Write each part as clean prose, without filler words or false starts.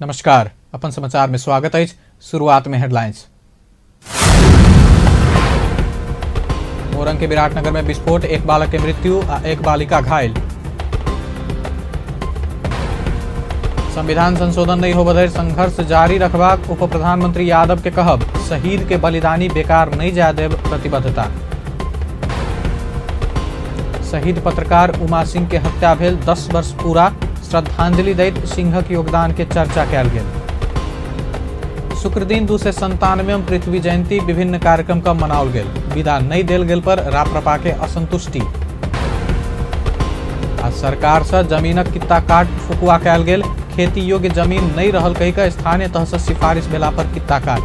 नमस्कार, अपन समाचार में स्वागत है। शुरुआत में हेडलाइंस। मोरंग के विराटनगर में विस्फोट, एक बालक के मृत्यु आ एक बालिका घायल। संविधान संशोधन नहीं होबधरि संघर्ष जारी रखबाक उप प्रधानमंत्री यादव के कहब, शहीद के बलिदानी बेकार नहीं जाय देब प्रतिबद्धता। शहीद पत्रकार उमा सिंह के हत्या भेल 10 वर्ष पूरा, श्रद्धांजलि दैत सिंहक योगदान के चर्चा कयल गेल। शुक्रदिन 297वां पृथ्वी जयंती विभिन्न कार्यक्रम का मनाओल गेल। विदा नहीं देल गेल पर राप्रपा के असंतुष्टि। आ सरकार से जमीनक कित्ता काट फुकुआ कयल गेल, खेती योग्य जमीन नहीं रहल कहि के स्थानीय तह से सिफारिश भेला पर कित्ता काट।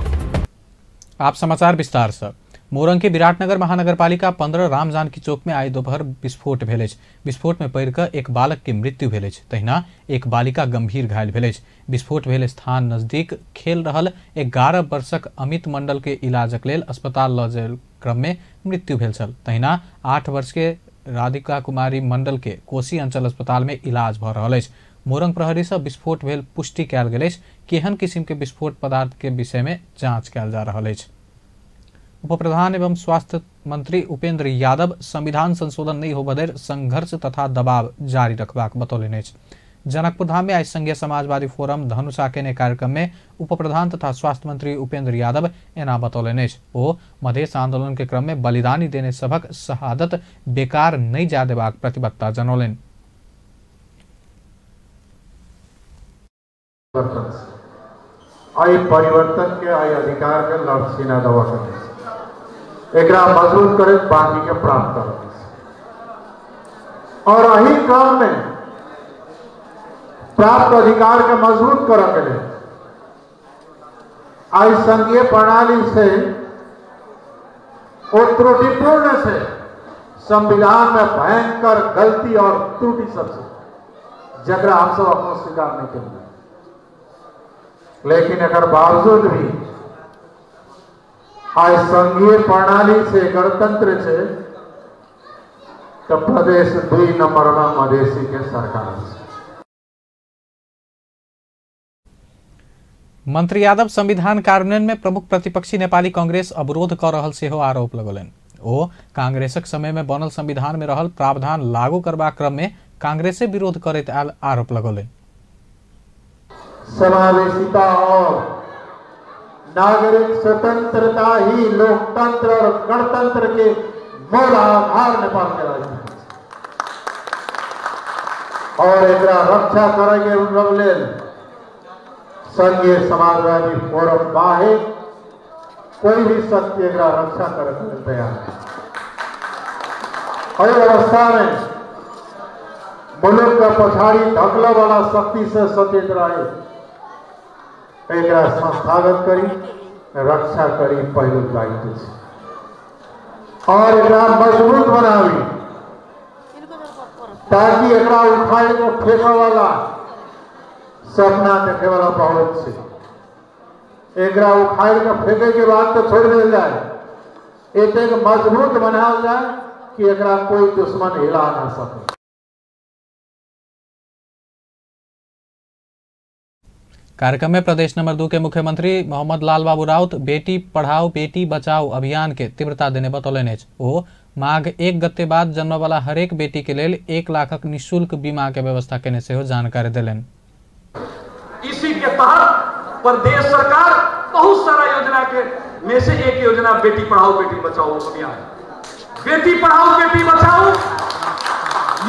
आप समाचार विस्तार से। मोरंग के विराटनगर महानगरपालिका 15 रामजानकी चौक में आई दोपहर विस्फोट भेल अछि। विस्फोट में पड़ि कऽ एक बालक के मृत्यु भेल अछि, तहिना एक बालिका गंभीर घायल भेल अछि। विस्फोट भेल स्थान नजदीक खेल रहल 11 वर्षक अमित मंडल के इलाजक लेल अस्पताल लऽ जाय क्रम में मृत्यु भेल छल। तहिना 8 वर्ष के राधिका कुमारी मंडल के कोसी अंचल अस्पताल में इलाज भऽ रहल अछि। मोरंग प्रहरी से विस्फोट भेल पुष्टि कयल गेल अछि। केहन किस्म के विस्फोट पदार्थ के विषय में जांच कयल जा रहल अछि। उप प्रधान एवं स्वास्थ्य मंत्री उपेंद्र यादव संविधान संशोधन नहीं होबधरि संघर्ष तथा दबाव जारी रखबाक बतौलनि अछि। जनकपुर धाम में आज संघीय समाजवादी फोरम धनुषा केने कार्यक्रम में उप प्रधान तथा स्वास्थ्य मंत्री उपेंद्र यादव एना बतौलनि अछि। ओ मधेश आंदोलन के क्रम में बलिदानी देने सभक शहादत बेकार नहीं जा देबाक प्रतिबद्धता जनौलनि। आई परिवर्तन के आई अधिकार के लड़ सीना दबा के एकरा मजबूत करे बाकी के प्राप्त कर और यही क्रम में प्राप्त अधिकार के मजबूत करे के लिए आई संघीय प्रणाली से और त्रुटिपूर्ण से संविधान में भयंकर गलती और त्रुटि सबसे जकरा हम सब अपना स्वीकार नहीं करेंगे, लेकिन एकर बावजूद भी आज संघीय प्रणाली से गणतंत्र से तो प्रदेश 2 नंबर में मधेसी के सरकार से। मंत्री यादव संविधान कार्यान्वयन में प्रमुख प्रतिपक्षी नेपाली कांग्रेस अवरोध कर रहल सेहो आरोप लगौलनि। ओ कांग्रेसक समय में बनल संविधान में रहल प्रावधान लागू करबाक क्रम में कांग्रेसे विरोध करैत आयल आरोप लगौलनि। समावेशिता और नागरिक स्वतंत्रता ही लोकतंत्र और गणतंत्र के मूल आधार नेपाल के राजनीति और एकरा रक्षा करे के लेल संघीय समाजवादी फोरम बाहे कोई भी शक्ति एकरा रक्षा करे के तैयार है। अवस्था में मुल्क का पछाड़ी धकला वाला शक्ति से सचेत रहे, एकरा संस्थागत करी रक्षा करी पहलू दायित्व और एकरा मजबूत बनावी ताकि एकरा उठाए के फेंके वाला सपना देखे वाला बहुत से एकरा उखाड़ के फेंके के बाद तो छोड़ दिया जाए, एक मजबूत बनाया जाए कि एकरा कोई दुश्मन हिला ना सके। कार्यक्रम में प्रदेश नंबर 2 के मुख्यमंत्री मोहम्मद लाल बाबू राउत बेटी पढ़ाओ बेटी बचाओ अभियान के तीव्रता देने बतौलनि अछि। ओ माघ 1 गते बाद जन्म वाला हरेक बेटी के लेल 1 लाखक निःशुल्क बीमा के व्यवस्था केने सेहो जानकारी देलनि। इसी के तहत प्रदेश सरकार बहुत सारा योजना के में से एक योजना बेटी पढ़ाओ बेटी बचाओ अभियान, बेटी पढ़ाओ बेटी बचाओ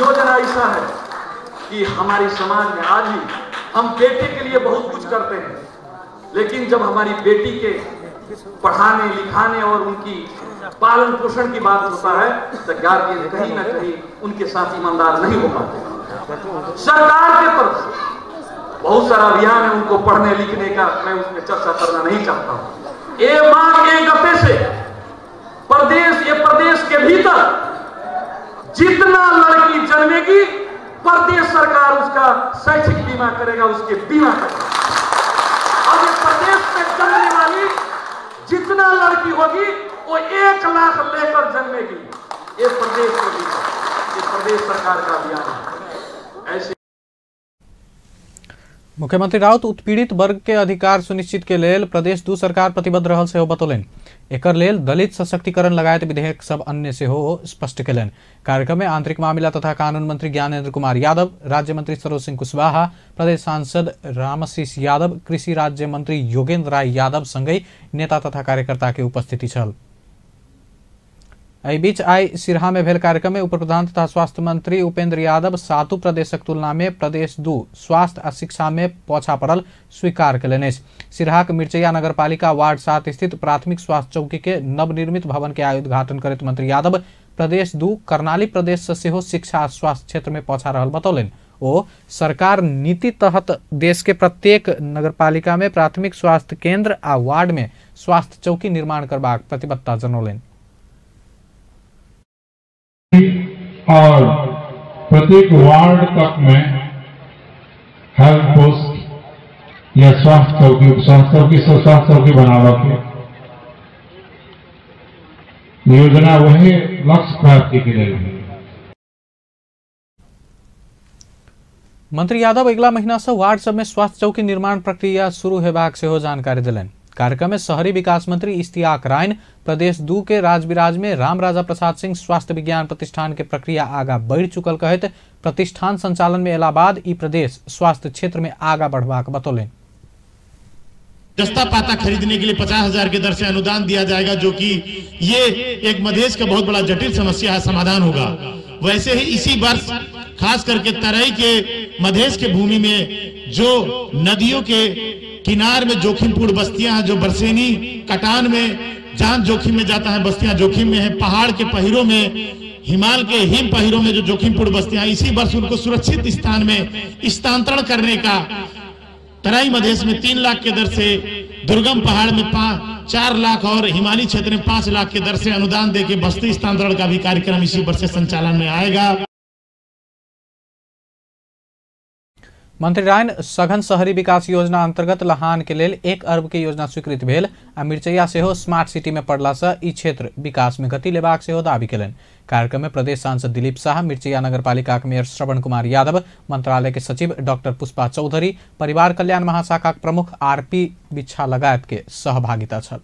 योजना ऐसा है कि हमारी समाज में आज भी हम बेटे के लिए बहुत कुछ करते हैं, लेकिन जब हमारी बेटी के पढ़ाने लिखाने और उनकी पालन पोषण की बात होता है तो गार्जियन कहीं ना कहीं उनके साथ ईमानदार नहीं हो पाते। सरकार के तरफ से बहुत सारा अभियान है उनको पढ़ने लिखने का, मैं उसमें चर्चा करना नहीं चाहता हूं। ए माह 1 गते से प्रदेश ये प्रदेश के भीतर जितना लड़की जन्मेगी प्रदेश सरकार उसका शैक्षिक बीमा करेगा, उसके बीमा करेगा। और ये प्रदेश में जन्मने वाली जितना लड़की होगी वो 1 लाख लेकर जन्मेगी। ये प्रदेश के भीतर ये प्रदेश सरकार का अभियान है। ऐसे मुख्यमंत्री राउत उत्पीड़ित वर्ग के अधिकार सुनिश्चित के लेल प्रदेश 2 सरकार प्रतिबद्ध रहल सेहो बतौलनि। एकर लेल दलित सशक्तिकरण लगायत विधेयक सब अन्य सेहो स्पष्ट केलनि। कार्यक्रम में आंतरिक मामिला तथा कानून मंत्री ज्ञानेन्द्र कुमार यादव, राज्य मंत्री सरोज सिंह कुशवाहा, प्रदेश सांसद रामशीष यादव, कृषि राज्य मंत्री योगेंद्र राय यादव संगहि नेता तथा कार्यकर्ता के उपस्थिति छल। एहि बीच आइ सिरहा में भेल कार्यक्रम में उप प्रधान तथा स्वास्थ्य मंत्री उपेंद्र यादव सातु प्रदेशक तुलना में प्रदेश 2 स्वास्थ्य आ शिक्षा में पाछा पड़ल स्वीकार केलनि अछि। सिरहाक मिर्चैया नगरपालिका वार्ड 7 स्थित प्राथमिक स्वास्थ्य चौकी के नवनिर्मित भवन के आइ उद्घाटन करैत मंत्री यादव प्रदेश 2 कर्णाली प्रदेश से सेहो शिक्षा आ स्वास्थ्य क्षेत्र में पाछा रहल बतौलनि। ओ सरकार नीति तहत देश के प्रत्येक नगरपालिका में प्राथमिक स्वास्थ्य केंद्र आ वार्ड में स्वास्थ्य चौकी निर्माण करबाक प्रतिबद्धता जनौलनि। और प्रत्येक वार्ड तक में हेल्थ पोस्ट या स्वास्थ्य चौकी, स्वास्थ्य चौकी से स्वास्थ्य चौकी बनावा के योजना वही लक्ष्य प्राप्ति के लिए है। मंत्री यादव अगिला महीना से वार्ड सब में स्वास्थ्य चौकी निर्माण प्रक्रिया शुरू हेबाक सेहो जानकारी देलनि। कार्यक्रम में शहरी विकास मंत्री इश्तियाक राइन प्रदेश 2 के राजविराज में राम राजा प्रसाद सिंह स्वास्थ्य विज्ञान प्रतिष्ठान के प्रक्रिया आगा बढ़ि चुकल कहैत प्रतिष्ठान संचालन में एला बाद ई प्रदेश स्वास्थ्य क्षेत्र में आगा बढ़बाक बतौलनि। सस्ता पाता खरीदने के लिए 50,000 के दर से अनुदान दिया जाएगा, जो कि ये एक मधेश का बहुत बड़ा जटिल समस्या है, समाधान होगा। वैसे ही इसी वर्ष खास करके तराई के मधेश के भूमि में जो नदियों के किनार में जोखिमपूर्ण बस्तियां हैं, जो बरसेनी कटान में जान जोखिम में जाता है, बस्तियां जोखिम में है, पहाड़ के पहिरों में, हिमालय के हिम पहिरों में जो जोखिमपूर्ण बस्तियां, इसी वर्ष उनको सुरक्षित स्थान में स्थानांतरण करने का तराई मधेश में 3 लाख के दर से, दुर्गम पहाड़ में 4 लाख और हिमालयी क्षेत्र में 5 लाख के दर से अनुदान देके बस्ती स्थानांतरण का भी कार्यक्रम इसी वर्ष से संचालन में आएगा। मंत्री रायन सघन शहरी विकास योजना अंतर्गत लहान के लेल 1 अरब के योजना स्वीकृत भेल आ मिर्चैया सेहो स्मार्ट सिटी में पड़ला से ई क्षेत्र विकास में गति लेबाक सेहो दावी केलनि। कार्यक्रम में प्रदेश सांसद दिलीप शाह, मिर्चैया नगरपालिका के मेयर श्रवण कुमार यादव, मंत्रालय के सचिव डॉक्टर पुष्पा चौधरी, परिवार कल्याण महाशाखा प्रमुख आरपी बिच्छा लगायत के सहभागिता छल।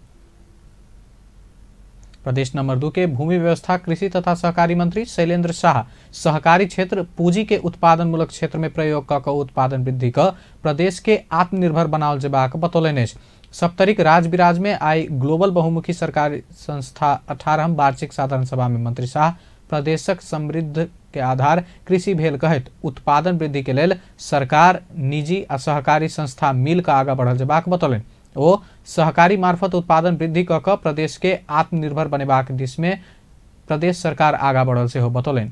प्रदेश नंबर 2 के भूमि व्यवस्था कृषि तथा सहकारी मंत्री शैलेंद्र शाह सहकारी क्षेत्र पूंजी के उत्पादनमूलक क्षेत्र में प्रयोग क उत्पादन वृद्धि क प्रदेश के आत्मनिर्भर बनाओल जेबाक बतौलनि अछि। सप्तरीक राजविराज में आई ग्लोबल बहुमुखी सरकारी संस्था 18वां वार्षिक साधारण सभा में मंत्री शाह प्रदेशक समृद्ध के आधार कृषि भेल कहैत उत्पादन वृद्धि के लेल सरकार, निजी आ सहकारी संस्था मिल क आगा बढ़ल जेबाक बतौलनि। ओ सहकारी मार्फत उत्पादन वृद्धि क प्रदेश के आत्मनिर्भर बनेबाक दिश में प्रदेश सरकार आगा बढ़ल सेहो बतौलनि।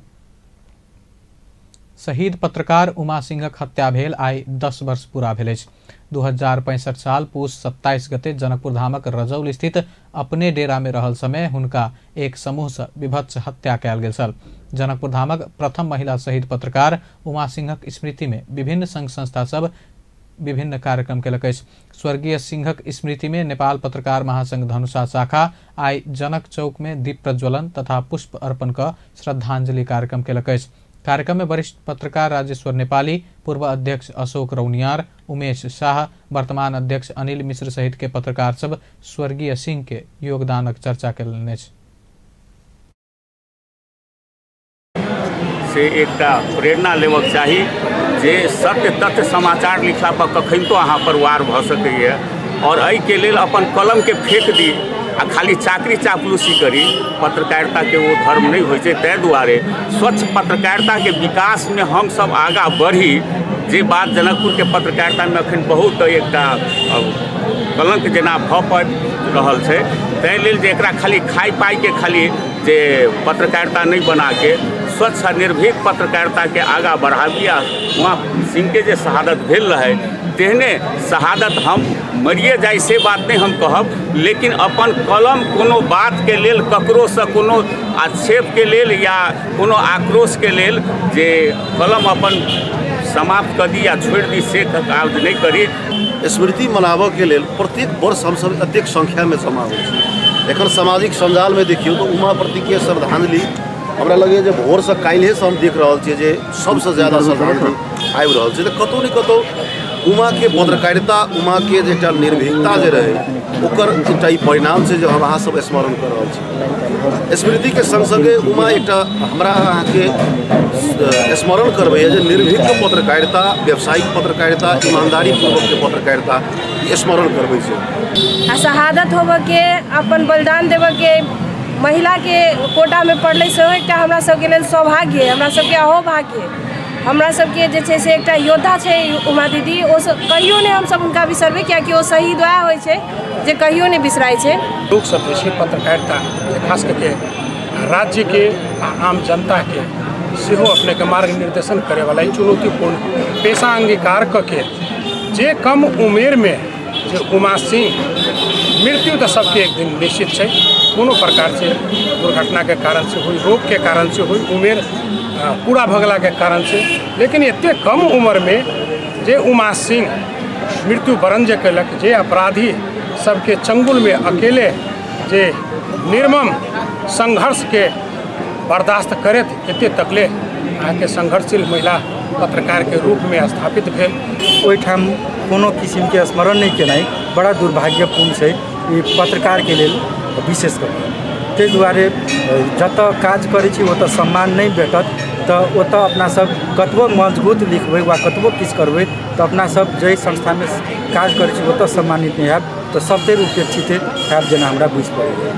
शहीद पत्रकार उमा सिंहक हत्या भेल आइ 10 वर्ष पूरा भेल अछि। 2065 साल पूस 27 गते जनकपुर धामक रजौल स्थित अपने डेरा में रहल समय हुनका एक समूह से विभत्स हत्या कयल गेल छल। जनकपुर धामक प्रथम महिला शहीद पत्रकार उमा सिंहक स्मृति में विभिन्न संघ संस्था सब विभिन्न कार्यक्रम केलक अछि। स्वर्गीय सिंहक स्मृति में नेपाल पत्रकार महासंघ धनुषा शाखा आइ जनक चौक में दीप प्रज्वलन तथा पुष्प अर्पण क श्रद्धांजलि कार्यक्रम केलक अछि। कार्यक्रम में वरिष्ठ पत्रकार राजेश्वर नेपाली, पूर्व अध्यक्ष अशोक रौनियार, उमेश शाह, वर्तमान अध्यक्ष अनिल मिश्र सहित के पत्रकार सब स्वर्गीय सिंह के योगदानक चर्चा केलनि अछि। से एकटा प्रेरणा लेबक चाही जे सत्य तथ्य समाचार लिखला पर कखन तो अहाँ पर वार भऽ सकैए और एहिके लेल अपन कलमके फेंक दी आ खाली चाकरी चापलूसी करी, पत्रकारिता के वो धर्म नहीं होइ छै। ताहि दुआरे स्वच्छ पत्रकारिता के विकास में हम सब आगाँ बढ़ी, जे बात जनकपुर के पत्रकारिता में अखन बहुत एकटा कलंक जेना भऽ पाबि रहल छै। ताहि लेल जे एकरा खाली खाइ पाइके खाली जे पत्रकारिता नहीं बनाके स्वच्छ आ निर्भीक पत्रकारिता के आगाँ बढ़ाबी। आ उमा सिंह के जे शहादत भेल रहै तेहने शहादत हम मरिए जाइ से बात नहीं हम कहब, लेकिन अपन कलम कोनो बात के लेल ककरोसँ कोनो आक्षेप के लेल या कोनो आक्रोश के लेल जे कलम अपन समाप्त कऽ दी या छोड़ि दी से काज नहीं करी। स्मृति मनाबऽ के लेल प्रत्येक वर्ष हमसब एतेक संख्यामे जमा होइ छी। एखन सामाजिक सञ्जालमे देखियौ तऽ उमा प्रतिके श्रद्धांजलि हमरा लगैए जे भोरसँ काल्हिएसँ हम देख रहल छियै जे सबसँ ज्यादा श्रद्धांजलि आबि रहल छै। तऽ कतहु ने कतहु उमा के पत्रकारिता, उमा के जे एकटा निर्भीकता जे रहे ओकर एकटा ई परिणाम छै जे हम अहाँ सब स्मरण कर रहल छी। स्मृति के संग संगे उमा एकटा हमरा अहाँके स्मरण करबैए जे निर्भीक पत्रकारिता, व्यावसायिक पत्रकारिता, ईमानदारी पूर्वक के पत्रकारिता स्मरण करबै छै। आ शहादत होबऽके, अपन बलिदान देबऽके, महिलाके कोटामे पड़लै सेहो एकटा हमरा सबके लेल सौभाग्य, हमरा सबके अहोभाग्य। हमरा सबके जे छै से एकटा योद्धा छै उमा दीदी, ओ कहियो नहि हमसब हुनका बिसरबै, कियाकि ओ शहीद वएह होइ छै जे कहियो नहि बिसराइ छै। लोकसब जे छै पत्रकारिता खास करके राज्यके आ आम जनताके सेहो अपनेके मार्ग निर्देशन करैवला ई चुनौतीपूर्ण पेशा अंगीकार कऽ के जे कम उमेरमे जे उमा सिंह मृत्यु तऽ सबके एक दिन निश्चित छै, कोनो प्रकारसँ दुर्घटनाके कारणसँ होई, रोगके कारणसँ होई, उमेर पूरा भऽ गेलाके कारणसँ, लेकिन एतेक कम उम्रमे जे उमा सिंह मृत्यु वरण जे कयलक, जे अपराधी सबके चंगुलमे अकेले जे निर्मम संघर्षके बर्दाश्त करैत एते तकले अहाँके संघर्षशील महिला पत्रकारके रूपमे स्थापित भेल। ओहिठाम कोनो किसिमके स्मरण नहि केनाइ बड़ा दुर्भाग्यपूर्ण छै ई पत्रकारके लेल विशेष कऽ। ताहि दुआरे जतऽ काज करै छी ओतऽ सम्मान नहि भेटत तऽ ओतऽ अपना सब कतबो मजबूत लिखबै वा कतबो किछु करबै तऽ अपना सब जाहि संस्थामे काज करै छी ओतऽ सम्मानित नहि हैब तऽ सबतरि उपेक्षित हैब जेना हमरा बुझि पड़ैए।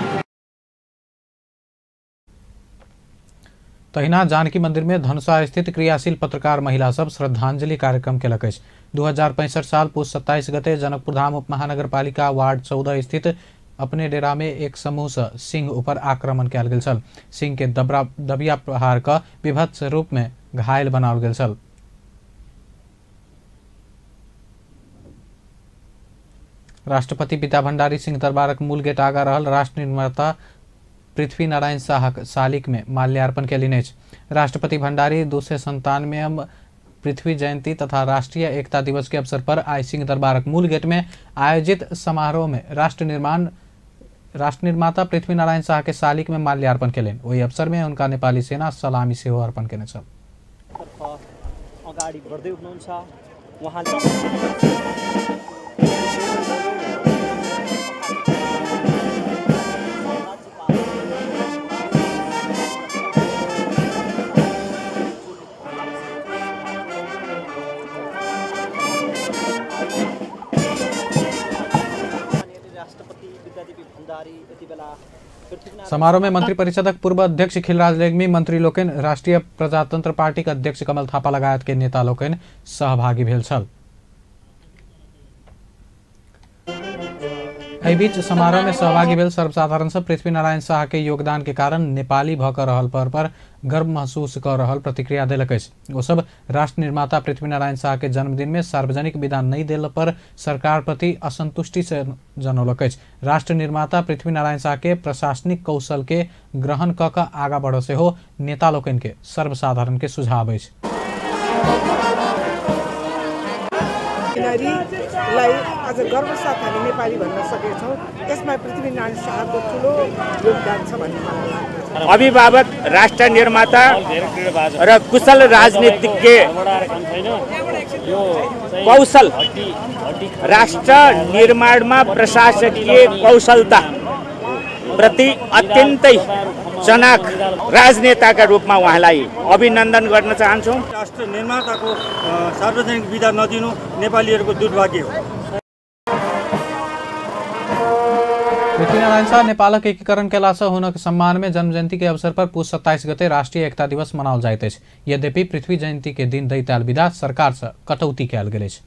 तहिना जानकी मंदिर में धनुषा स्थित क्रियाशील पत्रकार महिला सब श्रद्धांजलि कार्यक्रम केलक अछि। 2065 साल पुस 27 गते जनकपुरधाम उपमहानगरपालिका वार्ड 14 स्थित अपने डेरा में एक समूह से सिंह ऊपर आक्रमण कयल गेल छल। सिंह के दबिया प्रहार क विभत्स रूप में घायल बनाओल गेल छल। राष्ट्रपति पिता भंडारी सिंह दरबारक मूल गेट आगा रहल राष्ट्र निर्माता पृथ्वी नारायण शाहक शालिक में माल्यार्पण कयलनि अछि। राष्ट्रपति भंडारी 297 पृथ्वी जयंती तथा राष्ट्रीय एकता दिवस के अवसर पर आइ सिंह दरबारक मूल गेट में आयोजित समारोह में राष्ट्र निर्माता पृथ्वी नारायण शाह के शालिक में माल्यार्पण कयलनि। ओहि अवसर में उनका नेपाली सेना सलामी सेहो अर्पण केने छल। अगाडि बढ्दै हुनुहुन्छ समारोह में मंत्रिपरिषदक पूर्व अध्यक्ष खिलराज रेग्मी, मंत्री लोकनि, राष्ट्रीय प्रजातंत्र पार्टी के अध्यक्ष कमल थापा लगायत के नेता लोकनि सहभागी भेल छल। एहि बीच समारोह में सहभागी भेल सर्वसाधारण से पृथ्वी नारायण शाह के योगदान के कारण नेपाली भऽ कऽ रहल पर गर्व महसूस कऽ रहल प्रतिक्रिया देलक अछि। ओ सब राष्ट्र निर्माता पृथ्वी नारायण शाह के जन्मदिन में सार्वजनिक विदा नहि देल पर सरकार प्रति असंतुष्टि से जनौलक अछि। राष्ट्र निर्माता पृथ्वी नारायण शाह के प्रशासनिक कौशल के ग्रहण कऽ कऽ आगा बढ़ऽ सेहो नेता लोकनि के सर्वसाधारण के सुझाव अछि। नारीलाई आज गर्व साथ हामी नेपाली भन्न सकेछौँ, यसमा पृथ्वीनारायण शाहको ठुलो योगदान छ भन्ने मलाई लाग्दछ। अभिभावक, राष्ट्र निर्माता र कुशल राजनीतिज्ञ कौशल, राष्ट्र निर्माणमा प्रशासकीय कौशलता प्रति अत्यन्तै चनाख राजनेताका रूपमा उहाँलाई अभिनन्दन गर्न चाहन्छौँ। राष्ट्र निर्माताको सार्वजनिक विदा नदिनु नेपालीहरूको दुर्भाग्य हो। पृथ्वीनारायण शाह नेपालक एकीकरण केलासँ हुनक सम्मान में जन्म जयंती के अवसर पर पुस 27 गते राष्ट्रीय एकता दिवस मनाओल जाइत अछि। यद्यपि पृथ्वी जयंती के दिन दैत आयल विदा सरकार से कटौती कयल गेल अछि।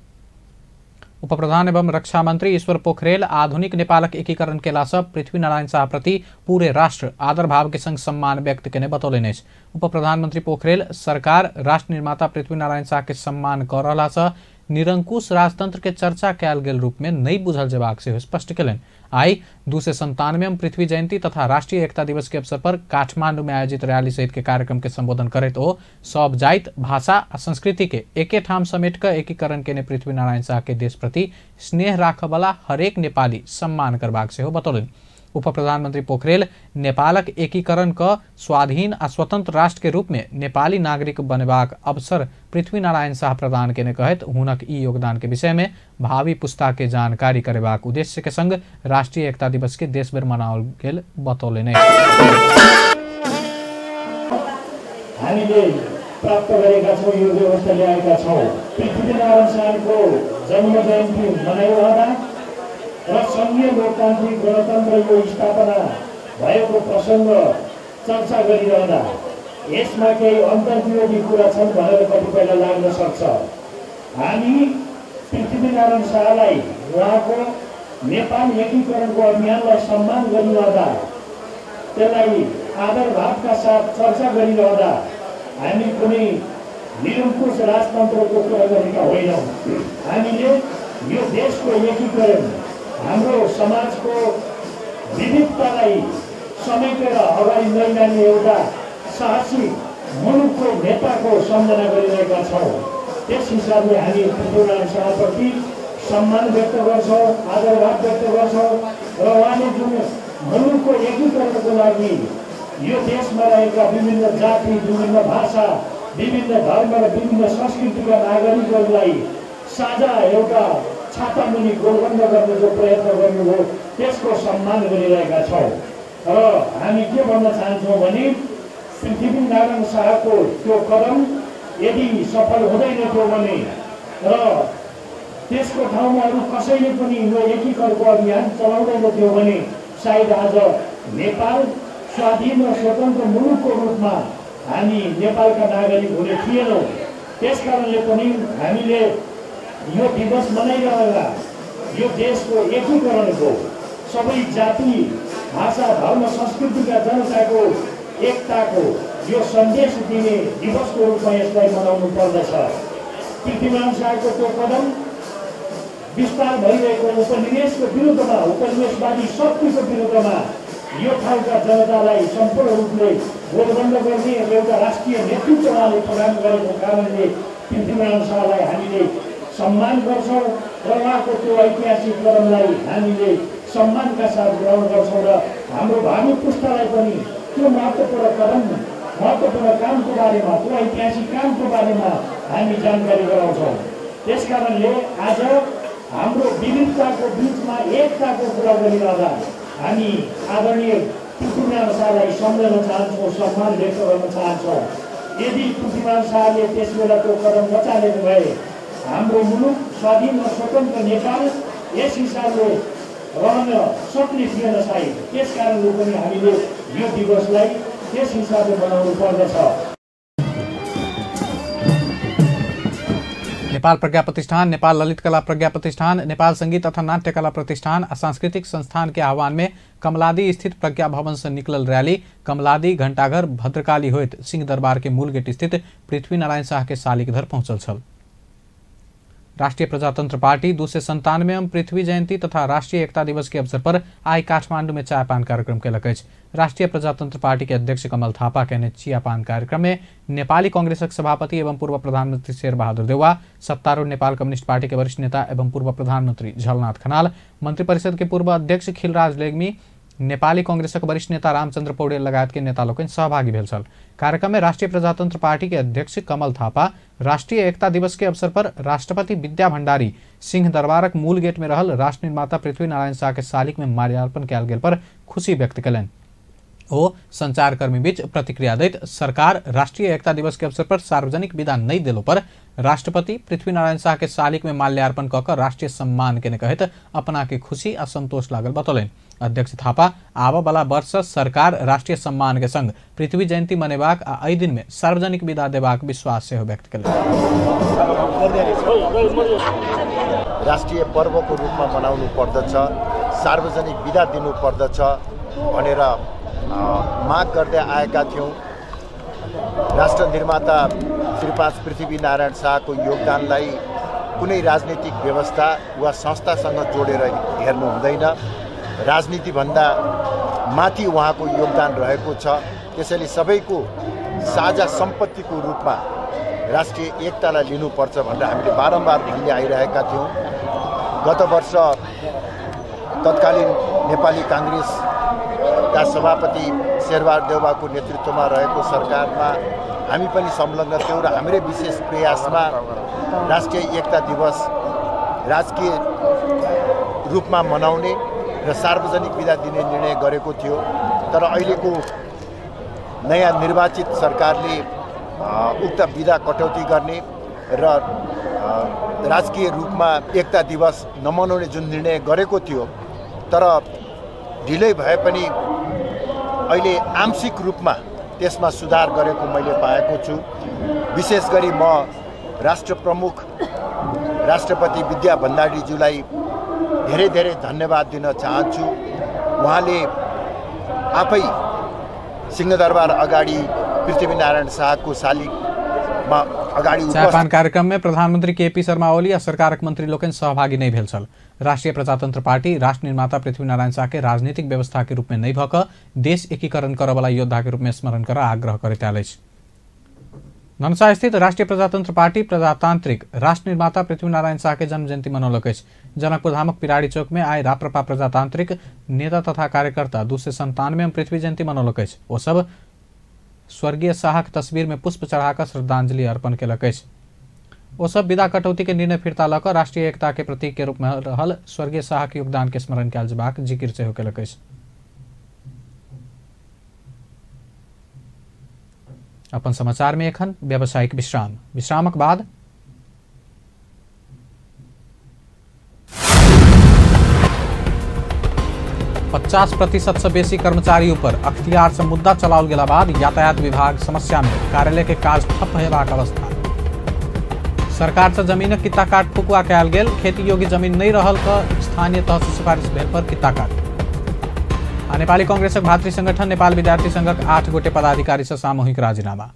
उपप्रधान एवं रक्षा मंत्री ईश्वर पोखरेल आधुनिक नेपालक एकीकरण केलासँ पृथ्वीनारायण शाह प्रति पूरे राष्ट्र आदर भाव के संग सम्मान व्यक्त केने बतौलनि अछि। उप प्रधानमंत्री पोखरेल सरकार राष्ट्र निर्माता पृथ्वीनारायण शाह के सम्मान कऽ रहलासँ निरंकुश राजतंत्र के चर्चा कयल गेल रूप में नहि बुझल जेबाक सेहो स्पष्ट केलनि। आइ 297 पृथ्वी जयंती तथा राष्ट्रीय एकता दिवस के अवसर पर काठमांडू में आयोजित रैली सहित के कार्यक्रम के संबोधन करैत ओ सब जाति, भाषा आ संस्कृति के एके ठाम समेट कऽ एकीकरण केने पृथ्वीनारायण शाह के देश प्रति स्नेह राखऽ वाला हरेक नेपाली सम्मान करबाक सेहो बतौलनि। उप प्रधानमंत्री पोखरेल नेपालक एकीकरण क स्वाधीन आ स्वतंत्र राष्ट्र के रूप में नेपाली नागरिक बनेबाक अवसर पृथ्वीनारायण शाह प्रदान केने कहैत हुनक ई योगदान के विषय में भावी पुस्ता के जानकारी करेबाक उद्देश्य के संग राष्ट्रीय एकता दिवस के देशभर मनाओल गेल बतौलनि। हामीले प्राप्त गरेका छौँ, यो व्यवस्था ल्याएका छौँ। पृथ्वीनारायण शाहको जन्म जयन्ती मनाइरहँदा र सङ्घीय लोकतान्त्रिक गणतन्त्र यो स्थापना भएको प्रसङ्ग चर्चा गरिरहँदा यसमा केही अन्तर्विरोधी कुरा छन् भनेर कतिपयलाई लाग्न सक्छ। हामी पृथ्वीनारायण शाहलाई उहाँको नेपाल एकीकरणको अभियानलाई सम्मान गरिरहँदा, त्यसलाई आदरभावका साथ चर्चा गरिरहँदा हामी कुनै निरङ्कुश राजतन्त्रको कुरा गरेका होइनौँ। हामीले यो देशको एकीकरण, हाम्रो समाजको विविधतालाई समेटेर अगाडि लैजाने एउटा साहसी मुलुकको नेताको सम्झना गरिरहेका छौँ। त्यस हिसाबले हामी पृथ्वीनारायण शाहप्रति सम्मान व्यक्त गर्छौँ, आदरभाव व्यक्त गर्छौँ र उहाँले जुन मुलुकको एकीकरणको लागि यो देशमा रहेका विभिन्न जाति, विभिन्न भाषा, विभिन्न धर्म र विभिन्न संस्कृतिका नागरिकहरूलाई साझा एउटा छातामुनि गोलबन्द गर्ने जो प्रयत्न गर्नुभयो त्यसको सम्मान गरिरहेका छौँ। र हामी के भन्न चाहन्छौँ भने पृथ्वीनारायण शाहको त्यो कदम यदि सफल हुँदैन थियो भने र त्यसको ठाउँमा अरू कसैले पनि यो एकीकरणको अभियान चलाउँदैन थियो भने सायद आज नेपाल स्वाधीन र स्वतन्त्र मुलुकको रूपमा हामी नेपालका नागरिक हुने थिएनौँ। त्यस कारणले पनि हामीले यो दिवस मनाइरहँदा यो देशको एकीकरणको, सबै जाति, भाषा, धर्म, संस्कृतिका जनताको एकताको यो सन्देश दिने दिवसको रूपमा यसलाई मनाउनु पर्दछ। पृथ्वीनारायण शाहको त्यो कदम विस्तार भइरहेको उपनिवेशको विरुद्धमा, उपनिवेशवादी शक्तिको विरुद्धमा यो ठाउँका जनतालाई सम्पूर्ण रूपले गोलबन्द गर्ने एउटा राष्ट्रिय नेतृत्व उहाँले प्रदान गरेको कारणले पृथ्वीनारायण शाहलाई हामीले सम्मान गर्छौँ र उहाँको त्यो ऐतिहासिक कदमलाई हामीले सम्मानका साथ ग्रहण गर्छौँ र हाम्रो भावी पुस्तालाई पनि त्यो महत्त्वपूर्ण कदम, महत्त्वपूर्ण कामको बारेमा, त्यो ऐतिहासिक कामको बारेमा हामी जानकारी गराउँछौँ। त्यस कारणले आज हाम्रो विविधताको बिचमा एकताको कुरा गरिरहँदा हामी आदरणीय पृथ्वीनारायण शाहलाई सम्झन चाहन्छौँ, सम्मान व्यक्त गर्न चाहन्छौँ। यदि पृथ्वीनारायण शाहले त्यस बेला त्यो कदम नचालेको भए हाम्रो मुलुक स्वाधीन र स्वतन्त्र नेपाल यस हिसाबले रहन सक्ने थिएन सायद। त्यस कारणले पनि हामीले यो दिवसलाई त्यस हिसाबले मनाउनु पर्दछ। नेपाल प्रज्ञा प्रतिष्ठान, नेपाल ललित कला प्रज्ञा प्रतिष्ठान, नेपाल संगीत तथा नाट्यकला प्रतिष्ठान आ सांस्कृतिक संस्थान के आह्वान में कमलादी स्थित प्रज्ञा भवन से निकलल रैली कमलादी घंटाघर भद्रकाली होइत सिंह दरबार के मूल गेट स्थित पृथ्वीनारायण शाह के शालिक धर पहुंचल छल। राष्ट्रीय प्रजातंत्र पार्टी 297वें पृथ्वी जयंती तथा राष्ट्रीय एकता दिवस के अवसर पर आई काठमांडू में चायपान कार्यक्रम केलक अछि। राष्ट्रीय प्रजातंत्र पार्टी के अध्यक्ष कमल थापा केने चियापान कार्यक्रम में नेपाली कांग्रेसक सभापति एवं पूर्व प्रधानमंत्री शेरबहादुर देउवा, सत्तारूढ़ नेपाल कम्युनिस्ट पार्टी के वरिष्ठ नेता एवं पूर्व प्रधानमंत्री झलनाथ खनाल, मंत्रिपरिषद के पूर्व अध्यक्ष खिलराज लेग्मी, नेपाली कांग्रेसक वरिष्ठ नेता रामचंद्र पौडेल लगायत के नेता लोकनि सहभागी भेल छल। कार्यक्रम में राष्ट्रीय प्रजातंत्र पार्टी के अध्यक्ष कमल थापा राष्ट्रीय एकता दिवस के अवसर पर राष्ट्रपति विद्या भंडारी सिंह दरबारक मूल गेट में रहल राष्ट्र निर्माता पृथ्वीनारायण शाह के शालिक में माल्यार्पण कयल गेल पर खुशी व्यक्त कयलनि। ओ संचारकर्मी बीच प्रतिक्रिया दैत सरकार राष्ट्रीय एकता दिवस के अवसर पर सार्वजनिक विदा नहीं देलो पर राष्ट्रपति पृथ्वीनारायण शाह के शालिक में माल्यार्पण कऽ कऽ राष्ट्रीय सम्मान केने कहैत अपना के खुशी आ संतोष लागल बतौलनि। अध्यक्ष थापा आबऽ वाला वर्ष सरकार राष्ट्रीय सम्मान के संग पृथ्वी जयंती मनेबाक आ एहि दिन में सार्वजनिक विदा देबाक विश्वास सेहो व्यक्त केलनि। राष्ट्रिय पर्वको रूपमा मनाउनु पर्दछ, सार्वजनिक विदा दिनु पर्दछ भनेर माग गर्दै आएका थियौँ। राष्ट्र निर्माता श्री 5 पृथ्वीनारायण शाहको योगदानलाई कुनै राजनीतिक व्यवस्था वा संस्थासँग जोडेर हेर्नु हुँदैन। राजनीतिभन्दा माथि उहाँको योगदान रहेको छ। त्यसैले सबैको साझा सम्पत्तिको रूपमा राष्ट्रिय एकतालाई लिनुपर्छ भनेर हामीले बारम्बार भन्दै आइरहेका थियौँ। गत वर्ष तत्कालीन नेपाली काङ्ग्रेस का सभापति शेरबहादुर देउवाको नेतृत्वमा रहेको सरकारमा हामी पनि संलग्न थियौँ र हाम्रै विशेष प्रयासमा राष्ट्रिय एकता दिवस राजकीय रूपमा मनाउने र सार्वजनिक बिदा दिने निर्णय गरेको थियो। तर अहिलेको नयाँ निर्वाचित सरकारले उक्त बिदा कटौती गर्ने र राजकीय रूपमा एकता दिवस नमनाउने जुन निर्णय गरेको थियो, तर ढिलै भए पनि अहिले आंशिक रूपमा त्यसमा सुधार गरेको मैले पाएको छु। विशेष गरी म राष्ट्र प्रमुख राष्ट्रपति विद्या भण्डारीज्यूलाई धेरै धेरै धन्यवाद दिन चाहन्छु। उहाँले आफै सिंहदरबार अगाडि पृथ्वीनारायण शाहको शालिगमा अगाडि चायपान कार्यक्रम में प्रधानमंत्री केपी शर्मा ओली आ सरकारक मंत्री लोकनि सहभागी नहीं भेल छल। राष्ट्रिय प्रजातंत्र पार्टी राष्ट्र निर्माता पृथ्वीनारायण शाह के राजनीतिक व्यवस्था के रूप में नहीं भक देश एकीकरण करवाला योद्धा के रूप में स्मरण कर आग्रह करैत आयल अछि। धनुषा स्थित राष्ट्रिय प्रजातंत्र पार्टी प्रजातांत्रिक राष्ट्र निर्माता पृथ्वीनारायण शाह के जन्म जयंती मनौलक अछि। जनकपुर धामक पिराड़ी चौक में आइ राप्रपा प्रजातांत्रिक नेता तथा कार्यकर्ता 297 पृथ्वी जयंती मनौलक अछि। ओ सब स्वर्गीय शाहक तस्वीर में पुष्प चढ़ाकर श्रद्धांजलि अर्पण केलक अछि। ओ सब विदा कटौती के निर्णय फिर्ता लऽ कऽ राष्ट्रीय एकता के प्रतीक के रूप में रहल स्वर्गीय शाह के योगदान के स्मरण कयल जेबाक जिकिर सेहो केलक अछि। अपन समाचार में एखन व्यावसायिक विश्राम, विश्रामक बाद 50% से बेसी कर्मचारी ऊपर अख्तियार से मुद्दा चलाओल गेला बाद यातायात विभाग समस्या में कार्यालय के काज ठप हेबाक अवस्था। सरकार से जमीनक कित्ता काट फुकुआ कयल गेल, खेती योग्य जमीन नहीं रहल क स्थानीय तह से सिफारिश भेल पर कित्ता काट। आ नेपाली कांग्रेसक भातृ संगठन नेपाल विद्यार्थी संघक 8 गोटे पदाधिकारी से सामूहिक राजीनामा।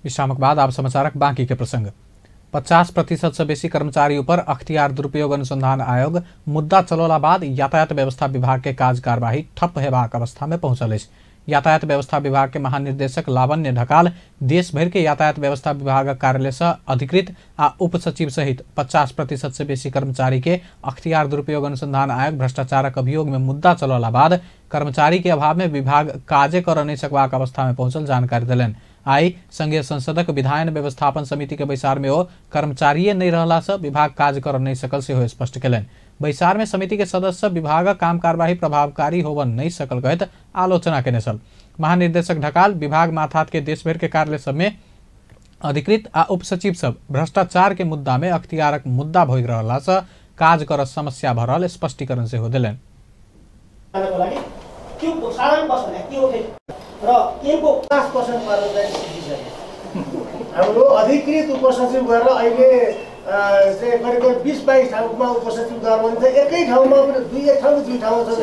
विश्रामक बाद आब समाचारक बाकी के प्रसंग। 50% से बेसी कर्मचारी ऊपर अख्तियार दुरुपयोग अनुसंधान आयोग मुद्दा चलौला बाद यातायात व्यवस्था विभाग के काज कार्यवाही ठप हेबाक अवस्था में पहुंचल अछि। यातायात व्यवस्था विभाग के महानिर्देशक लावण्य ढकाल देश भरि के यातायात व्यवस्था विभागक कार्यालय से अधिकृत आ उप सचिव सहित 50% से बेसी कर्मचारी के अख्तियार दुरुपयोग अनुसंधान आयोग भ्रष्टाचारक अभियोग में मुद्दा चलौला बाद कर्मचारी के अभाव में विभाग काजे कर नहीं सकबाक अवस्था में पहुंचल जानकारी देलनि। आई संघीय संसदक विधायन व्यवस्थापन समिति के बैसार में ओ कर्मचारीये नहीं रहला से विभाग काज कर नहीं सकल सेहो स्पष्ट केलनि। बैसार में समिति के सदस्य विभागक काम कार्यवाही प्रभावकारी होबऽ नहीं सकल कहैत आलोचना केने छल। महानिर्देशक ढकाल विभाग माथात के देशभर के कार्यालय सब में अधिकृत आ उप सचिव सब भ्रष्टाचार के मुद्दा में अख्तियारक मुद्दा भोगि रहला से काज कर समस्या भऽ रहल स्पष्टीकरण सेहो देलनि। र यनको 50% कर्मचारी सिद्धिसक्यो। हाम्रो अधिकृत उपसचिव गरेर अहिले चाहिँ करिब करिब 20-22 ठाउँमा उपसचिव गर्नु भने चाहिँ एकै ठाउँमा पनि एक ठाउँ दुई ठाउँमा छ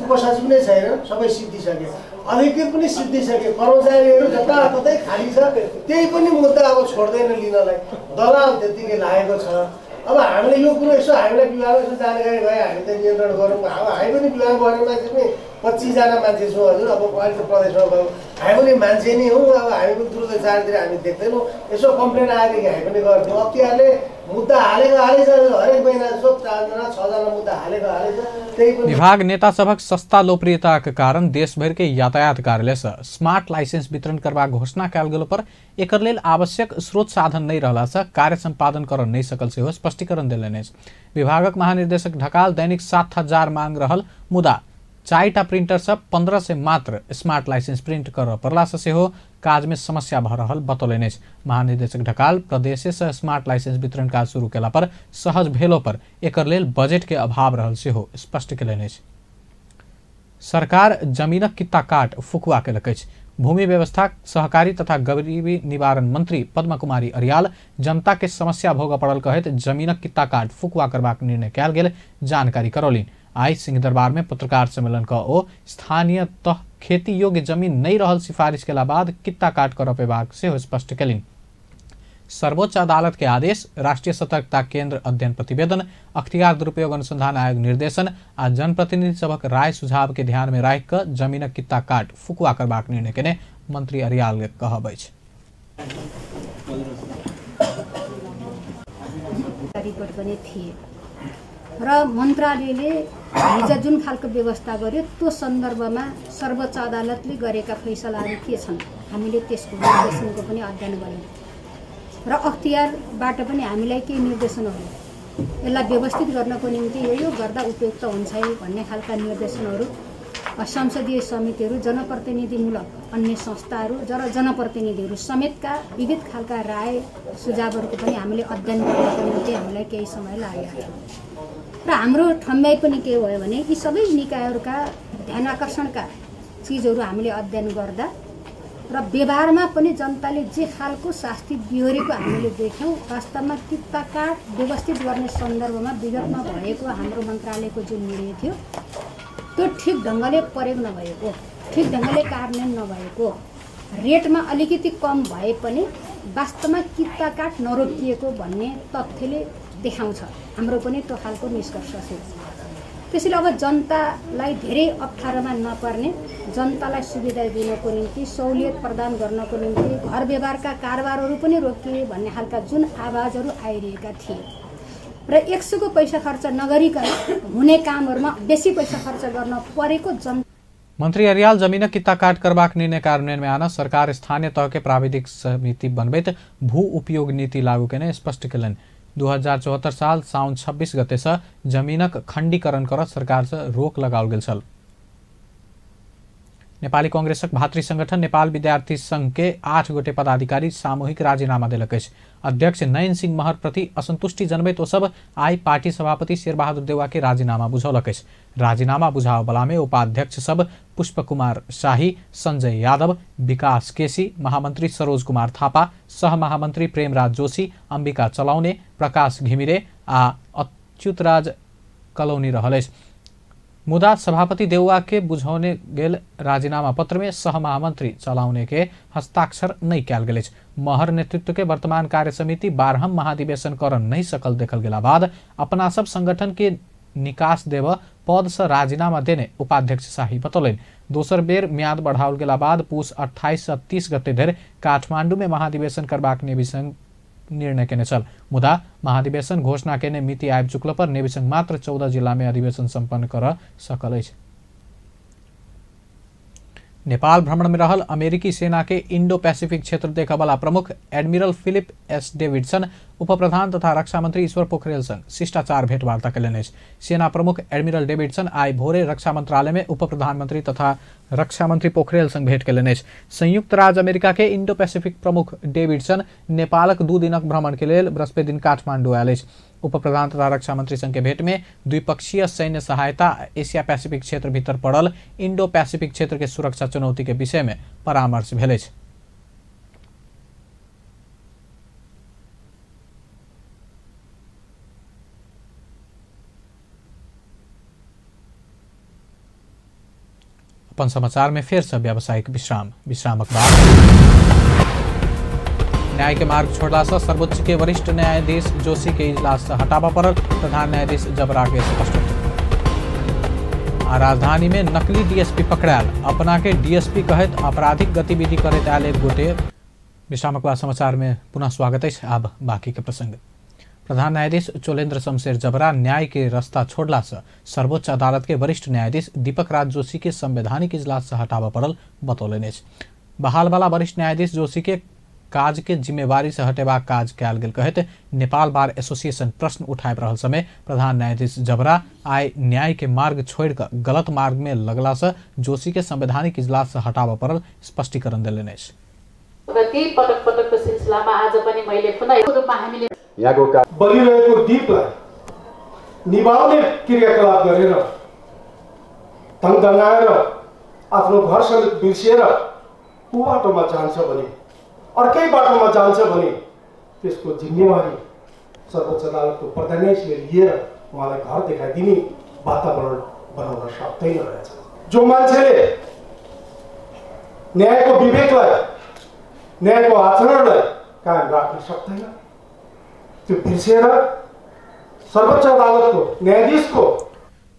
उपसचिव नै छैन, सबै सिद्धिसक्यो। अधिकृत पनि सिद्धिसक्यो, कर्मचारीहरू जताततै खाली छ, त्यही पनि मुद्दा अब छोड्दैन लिनलाई, दलाल त्यत्तिकै लागेको छ। अब हामीले यो कुरो यसो हामीलाई विभागमा यसो जानकारी भयो, हामी त नियन्त्रण गरौँ। अब हामी पनि विभाग गर्ने मान्छे पनि 25जना मान्छे छौँ हजुर। अब अहिले त प्रदेशमा गयौँ, हामी पनि मान्छे नै हौँ। अब हामी पनि द्रुत चारतिर हामी देख्दैनौँ, यसो कम्प्लेन आएदेखि हामी पनि गर्थ्यौँ। अख्तियारले मुद्दा हालेको हालेछ, हरेक महिना सब 4जना 6जना मुद्दा हालेको हालेछ। त्यही पनि विभाग नेता सभक सस्ता लोकप्रियताक कारण देशभर के यातायात कार्यालय से स्मार्ट लाइसेंस वितरण करबाक घोषणा कयल गेल पर एकर लेल आवश्यक स्रोत साधन नहीं रहला से कार्य संपादन कर नहीं सकल सेहो स्पष्टीकरण देलनि अछि। विभागक महानिर्देशक ढकाल दैनिक 7000 मांग रहल मुदा 4टा प्रिंटर सब 1500 मात्र स्मार्ट लाइसेंस प्रिंट कर पड़ला से सेहो काज में समस्या भऽ रहल बतौलनि अछि। महानिर्देशक ढकाल प्रदेशे से स्मार्ट लाइसेंस वितरण काज शुरू केला पर सहज भेलो पर एकर लेल बजट के अभाव रहल सेहो स्पष्ट केलनि अछि। सरकार जमीनक कित्ता काट फुकुआ केलक अछि। भूमि व्यवस्था सहकारी तथा गरीबी निवारण मंत्री पद्मा कुमारी अरियाल जनता के समस्या भोगऽ पड़ल कहैत जमीनक कित्ता काट फुकुआ करबाक निर्णय कयल गेल जानकारी करौलनि। आई सिंहदरबार में पत्रकार सम्मेलन क ओ स्थानीय तह खेती योग्य जमीन नहीं रहल सिफारिश केला बाद कित्ता काट कर पेबाक सेहो स्पष्ट केलनि। सर्वोच्च अदालत के आदेश, राष्ट्रीय सतर्कता केंद्र अध्ययन प्रतिवेदन, अख्तियार दुरुपयोग अनुसंधान आयोग निर्देशन आ जनप्रतिनिधि सभक राय सुझाव के ध्यान में राखि कऽ जमीनक कित्ता काट फुकुआ करबाक निर्णय केने मंत्री अरियाल के कहब अछि। रिपोर्ट पनि थिए। र मन्त्रालयले हिजो जुन खालको व्यवस्था गर्यो त्यो सन्दर्भमा सर्वोच्च अदालतले गरेका फैसलाहरू के छन् हामीले त्यसको निर्देशनको पनि अध्ययन गर्यौँ र अख्तियारबाट पनि हामीलाई केही निर्देशनहरू यसलाई व्यवस्थित गर्नको निम्ति यो गर्दा उपयुक्त हुन्छ है भन्ने खालका निर्देशनहरू संसदीय समितिहरू, जनप्रतिनिधिमूलक अन्य संस्थाहरू र जनप्रतिनिधिहरू समेतका विविध खालका राय सुझावहरूको पनि हामीले अध्ययन गर्नको निम्ति हामीलाई केही समय लाग्यो। र हाम्रो ठम्ब्याइ पनि के भयो भने यी सबै निकायहरूका ध्यान आकर्षणका चिजहरू हामीले अध्ययन गर्दा र व्यवहारमा पनि जनताले जे खालको शास्ति बिहोरेको हामीले देख्यौँ, वास्तवमा कित्ताकाट व्यवस्थित गर्ने सन्दर्भमा विगतमा भएको हाम्रो मन्त्रालयको जुन निर्णय थियो त्यो ठिक ढङ्गले प्रयोग नभएको, ठिक ढङ्गले कार्यान्वयन नभएको, रेटमा अलिकति कम भए पनि वास्तवमा कित्ताकाट नरोकिएको भन्ने तथ्यले देखाउँछ। हाम्रो पनि त्यो खालको निष्कर्ष छ। त्यसैले अब जनतालाई धेरै अप्ठ्यारोमा नपर्ने, जनतालाई सुविधा दिनको निम्ति, सहुलियत प्रदान गर्नको निम्ति घर व्यवहारका कारोबारहरू पनि रोकिए भन्ने खालका जुन आवाजहरू आइरहेका थिए र 100को पैसा खर्च नगरिकन हुने कामहरूमा बेसी पैसा खर्च गर्न परेको जन मंत्री अरियाल जमीनक कित्ताकाट करबाक निर्णय कार्यान्वयन में आना सरकार स्थानीय तह के प्राविधिक समिति बनबैत भू उपयोग नीति लागू केने स्पष्ट केलनि। 2074 साल साउन 26 गते से जमीनक खंडीकरण कर सरकार से रोक लगाओल गेल छल। नेपाली कांग्रेसक भातृ संगठन नेपाल विद्यार्थी संघ के 8 गोटे पदाधिकारी सामूहिक राजीनामा देलक अछि। अध्यक्ष नयन सिंह महर प्रति असंतुष्टि जनबैत ओ सब आई पार्टी सभापति शेरबहादुर देउवा के राजीनामा बुझौलक अछि। राजीनामा बुझावला में उपाध्यक्ष सब पुष्प कुमार शाही, संजय यादव, विकास केसी, महामंत्री सरोज कुमार थापा, सह महामंत्री प्रेमराज जोशी, अंबिका चलाउने, प्रकाश घिमिरे आ अच्युतराज कलौनी रहल अछि। मुदा सभापति देउवा के बुझौने गेल राजीनामा पत्र में सह महामंत्री चलाउने के हस्ताक्षर नहीं कयल गेल अछि। महर नेतृत्व के वर्तमान कार्य समिति 12वां महाधिवेशन कर नहीं सकल देखल गेला बाद अपना सब संगठन के निकास देव पद से राजीनामा देने उपाध्यक्ष शाही बतौलनि। दोसर बेर म्याद बढ़ाओल गेला बाद पुस 28 से 30 गते धरि काठमांडू में महाधिवेशन करबाक नेविसंघ निर्णय केने छल। मुदा महाधिवेशन घोषणा केने मिति आबि चुकल पर नेविसंघ मात्र 14 जिला में अधिवेशन संपन्न कर सकल अछि। नेपाल भ्रमण में रहल अमेरिकी सेना के इंडो पैसिफिक क्षेत्र देखबला प्रमुख एडमिरल फिलिप एस डेविडसन उप प्रधान तथा रक्षा मंत्री ईश्वर पोखरेल संग शिष्टाचार भेंटवार्ता कयलनि अछि। सेना प्रमुख एडमिरल डेविडसन आइ भोरे रक्षा मंत्रालय में उप प्रधानमंत्री तथा रक्षा मंत्री पोखरेल संग भेंट कयलनि अछि। संयुक्त राज्य अमेरिका के इंडो पैसिफिक प्रमुख डेविडसन नेपालक 2 दिनक भ्रमण के लेल बृहस्पति दिन काठमांडू आयल अछि। उप प्रधान तथा रक्षा मंत्री संग के भेंट में द्विपक्षीय सैन्य सहायता, एशिया पैसिफिक क्षेत्र भीतर पड़ल इंडो पैसिफिक क्षेत्र के सुरक्षा चुनौती के विषय में परामर्श भेल अछि। अपन समाचार में फिर से व्यावसायिक विश्राम। विश्रामक बाद न्याय के मार्ग छोड़ला से सर्वोच्च के वरिष्ठ न्यायाधीश जोशी के इजलास से हटाबा पड़ल। प्रधान न्यायाधीश जबरा के स्पष्ट। आ राजधानी में नकली डीएसपी पकड़ायल, अपना के डीएसपी कहैत आपराधिक गतिविधि करैत आयल एक गोटे। विश्रामक बाद समाचार में पुनः स्वागत है। अब बाकी के प्रसंग। प्रधान न्यायाधीश चोलेन्द्र शमशेर जबरा न्याय के रास्ता छोड़ला से सर्वोच्च अदालत के वरिष्ठ न्यायाधीश दीपक राज जोशी के संवैधानिक इजलास से हटाबा पड़ल बतौलनि अछि। बहाल वाला वरिष्ठ न्यायाधीश जोशी के काज के जिम्मेवारी से हटेबाक काज कयल गेल कहैत नेपाल बार एसोसिएशन प्रश्न उठाबि रहल समय प्रधान न्यायाधीश जबरा आइ न्याय के मार्ग छोड़ि कऽ गलत मार्ग में लगला से जोशी के संवैधानिक इजलास से हटाबऽ पड़ल स्पष्टीकरण देलनि अछि। र त्यही पटक पटकको सिलसिलामा आज पनि मैले पुनः रूपमा हामीले यहाँको बलिरहेको दीपलाई निभाउने क्रियाकलाप गरेर धङधङाएर आफ्नो घर समेत बिर्सिएर ऊ बाटोमा जान्छ भने, अर्कै बाटोमा जान्छ भने त्यसको जिम्मेवारी सर्वोच्च अदालतको प्रधान न्यायाधीशले लिएर उहाँलाई घर देखाइदिने वातावरण बनाउन सक्दैन रहेछ। जो मान्छेले न्यायको विवेकलाई, न्यायको आचरणलाई कायम राख्न सक्दैन त्यो बिर्सिएर सर्वोच्च अदालतको न्यायाधीशको।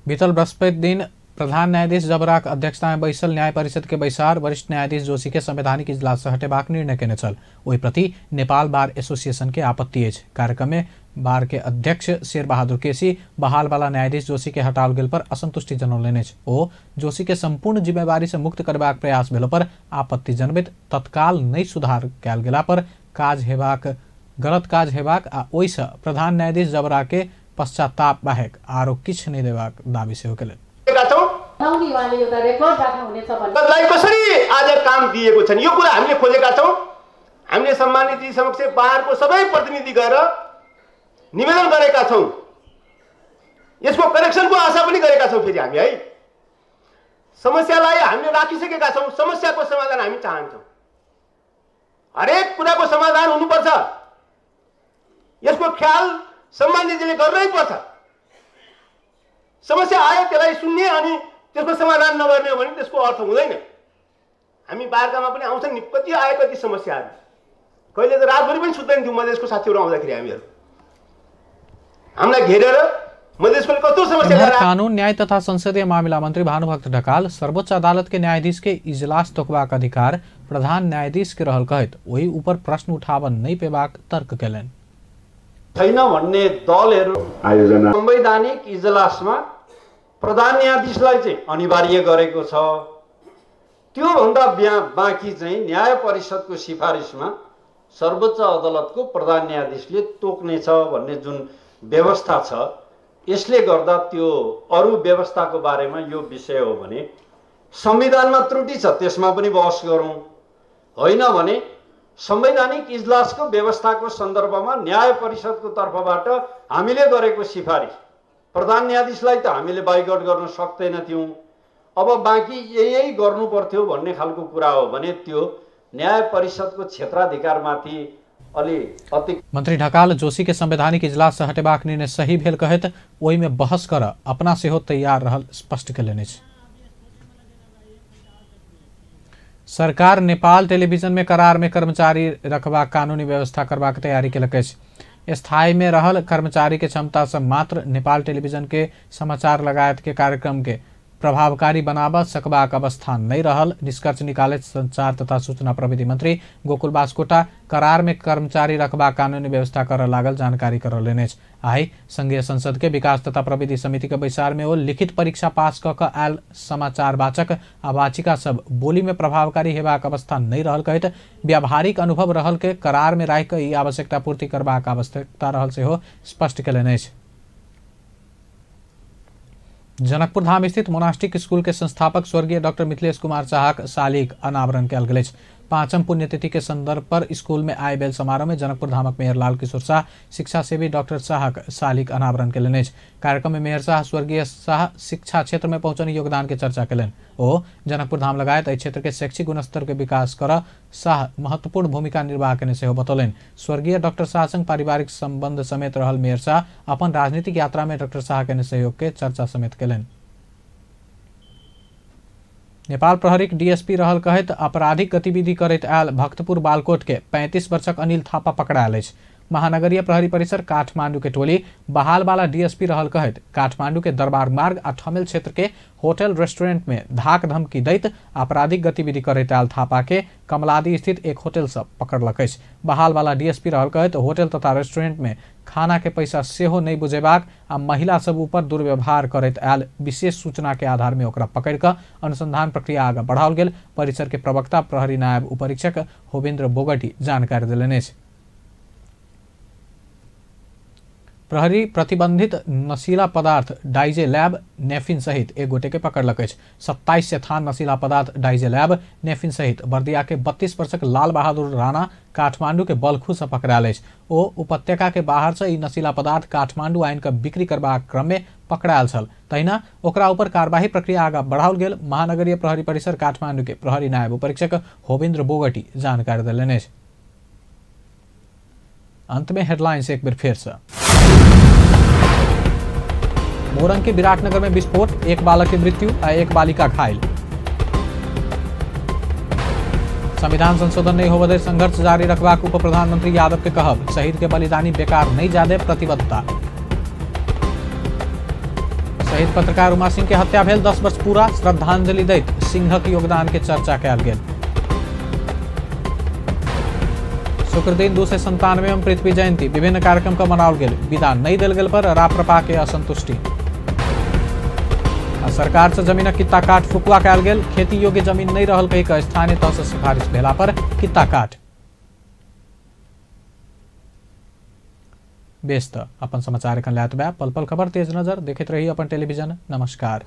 बीतल बृहस्पति दिन प्रधान न्यायाधीश जबराक अध्यक्षता में बैसल न्याय परिषद के बैसार वरिष्ठ न्यायाधीश जोशी के संवैधानिक इजलास से हटेबाक निर्णय केने छल। ओहि प्रति नेपाल बार एसोसिएशन के आपत्ति अछि। कार्यक्रम में बार के अध्यक्ष शेरबहादुर केसी बहाल वाला न्यायाधीश जोशी के हटाओल गेल पर असंतुष्टि जनौलनि अछि। ओ जोशी के संपूर्ण जिम्मेवारी से मुक्त करबाक प्रयास भेलो पर आपत्ति जनबैत तत्काल नहि सुधार कयल गेला पर काज हेबाक गलत काज हेबाक आ ओहिसँ प्रधान न्यायाधीश जबरा के पश्चाताप बाहेक आरो किछु नहि देबाक दावी सेहो केलनि। कसरी आज काम दिएको छन् यो कुरा हामीले खोजेका छौँ। हामीले सम्मानित समक्ष बारको सबै प्रतिनिधि गएर निवेदन गरेका छौँ, यसको करेक्सनको आशा पनि गरेका छौँ। फेरि हामी है समस्यालाई हामीले राखिसकेका छौँ, समस्याको समाधान हामी चाहन्छौँ। हरेक कुराको समाधान हुनुपर्छ, यसको ख्याल सम्मानितले गर्नै पर्छ। समस्या आयो त्यसलाई सुन्ने अनि त्यसको समाधान नगर्ने हो भने त्यसको अर्थ हुँदैन। हामी बारकामा पनि आउँछन् नि, कति आयो कति समस्याहरू, कहिले त रातभरि पनि सुत्दैन थियौँ मधेसको साथीहरू आउँदाखेरि। हामीहरू हामीलाई घेरेर मधेसकोले कस्तो समस्या ल्याएर। कानून न्याय तथा संसदीय मामिला मंत्री भानुभक्त ढकाल सर्वोच्च अदालत के न्यायाधीश के इजलास तोकबाक अधिकार प्रधान न्यायाधीश के रहल कहैत ओहि ऊपर प्रश्न उठाबन नहि पेबाक तर्क केलनि। छैन भन्ने दलहरू आयोजना संवैधानिक इजलासमा प्रधान न्यायाधीशलाई चाहिँ अनिवार्य गरेको छ। त्योभन्दा बाँकी चाहिँ न्याय परिषदको सिफारिसमा सर्वोच्च अदालतको प्रधान न्यायाधीशले तोक्नेछ भन्ने जुन व्यवस्था छ, यसले गर्दा त्यो अरू व्यवस्थाको बारेमा यो विषय हो भने संविधानमा त्रुटि छ त्यसमा पनि बहस गरौँ, होइन भने संवैधानिक इजलासको व्यवस्थाको सन्दर्भमा न्याय परिषदको तर्फबाट हामीले गरेको सिफारिस प्रधान न्यायाधीशलाई त हामीले बाइकआउट गर्न सक्दैनथ्यौँ, अब बाँकी यही गर्नु पर्थ्यो भन्ने खालको कुरा हो भने त्यो न्याय परिषदको क्षेत्राधिकारमाथि अलि अति। मंत्री ढकाल जोशी के संवैधानिक इजलास से हटेबाक निर्णय सही भेल कहैत ओहिमे बहस कर अपना सेहो तैयार रहल स्पष्ट केलनि अछि। सरकार नेपाल टेलीविजन में करार में कर्मचारी रखबाक कानूनी व्यवस्था करबाक तैयारी केलक अछि। स्थायी में रहल कर्मचारी के क्षमता से मात्र नेपाल टेलीविजन के समाचार लगायत के कार्यक्रम के प्रभावकारी बनाब सकबाक अवस्था नहीं रहल निष्कर्ष निकालैत संचार तथा सूचना प्रविधि मंत्री गोकुल बास्कोटा करार में कर्मचारी रखबाक कानूनी व्यवस्था कर लागल जानकारी करौलनि अछि। आइ संघीय संसद के विकास तथा प्रविधि समिति के बैसार में ओ लिखित परीक्षा पास क क आयल समाचार वाचक आ वाचिका सब बोली में प्रभावकारी हेबाक अवस्था नहीं रहल कहैत व्यावहारिक अनुभव रहल के करार में राखि क ई आवश्यकता पूर्ति करबाक आवश्यकता रहल सेहो स्पष्ट केलनि अछि। जनकपुर धाम स्थित मोनास्टिक स्कूल के संस्थापक स्वर्गीय डॉक्टर मिथिलेश कुमार शाहक शालिक अनावरण कयल गेल अछि। पांचम पुण्यतिथि के संदर्भ पर स्कूल में आय बेल समारोह में जनकपुर धामक मेयर लाल किशोर शाह शिक्षा सेवी डॉक्टर शाहक शालिक अनावरण केलनि अछि। कार्यक्रम में मेयर शाह स्वर्गीय शाह शिक्षा क्षेत्र में पहुंचने योगदान के चर्चा केलनि। ओ जनकपुर धाम लगायत एहि क्षेत्र के शैक्षिक गुणस्तर के विकास कर शाह महत्वपूर्ण भूमिका निर्वाह केने सेहो बतौलनि। स्वर्गीय डॉक्टर शाह संग पारिवारिक संबंध समेत रहल मेयर शाह अपन राजनीतिक यात्रा में डॉक्टर शाह के सहयोग के चर्चा समेत केलनि। नेपाल प्रहरीक डीएसपी रहल कहैत आपराधिक गतिविधि करैत आयल भक्तपुर बालकोट के 35 वर्षक अनिल थापा पकड़ायल अछि। महानगरीय प्रहरी परिसर काठमांडू के टोली बहाल वाला डीएसपी रहल कहैत काठमांडू के दरबार मार्ग आ ठमेल क्षेत्र के होटल रेस्टोरेंट में धाक धमकी दैत आपराधिक गतिविधि करैत आयल थापा के कमलादी स्थित एक होटल से पकड़लक अछि। बहाल वाला डीएसपी रहल कहैत होटल तथा रेस्टोरेंट में खाना के पैसा सेहो नहि बुझेबाक आ महिला सब ऊपर दुर्व्यवहार करैत आयल विशेष सूचना के आधार में ओकरा पकड़ कऽ अनुसंधान प्रक्रिया आगाँ बढ़ाओल गेल। परिसर के प्रवक्ता प्रहरी नायब उपरीक्षक होविन्द्र बोगटी जानकारी देलनि अछि। प्रहरी प्रतिबंधित नशीला पदार्थ डाइजे लैब नेफिन सहित एक गोटे के पकड़लक अछि। 27 थान नशीला पदार्थ डाइजे लैब नेफिन सहित बर्दिया के 32 वर्षक लाल बहादुर राणा काठमांडू के बलखू से पकड़ायल अछि। ओ उपत्यका के बाहर से ई नशीला पदार्थ काठमांडू आनि कऽ बिक्री करबाक क्रम में पकड़ायल छल। तहिना ओकरा ऊपर कार्यवाही प्रक्रिया आगाँ बढ़ाओल गेल। महानगरीय प्रहरी परिसर काठमांडू के प्रहरी नायब उपरीक्षक होविन्द्र बोगटी जानकारी देलनि अछि। अंत में हेडलाइंस एक बेर फेर से। मोरंग के विराटनगर में विस्फोट, एक बालक की मृत्यु आ एक बालिका घायल। संविधान संशोधन नहीं होबे संघर्ष जारी रखबाक उप प्रधानमंत्री यादव के कहब, शहीद के बलिदानी बेकार नहीं जादे प्रतिबद्धता। शहीद पत्रकार उमा सिंह के हत्या भेल 10 वर्ष पूरा, श्रद्धांजलि दैत सिंहक योगदान के चर्चा कयल गेल। शुक्रदिन 297वें पृथ्वी जयंती विभिन्न कार्यक्रम का मनाओल गेल। विदा नहीं देल गेल पर राप्रपा के असंतुष्टि। सरकार से जमीनक कित्ता काट फुकुआ कयल गेल। खेती योग्य जमीन नहीं रहल कहि कऽ स्थानीय तह से सिफारिश भेला पर कित्ता काट। बेस त अपन समाचार एखन लैत बा पल पल खबर तेज नजर देखैत रही अपन टेलीविजन। नमस्कार।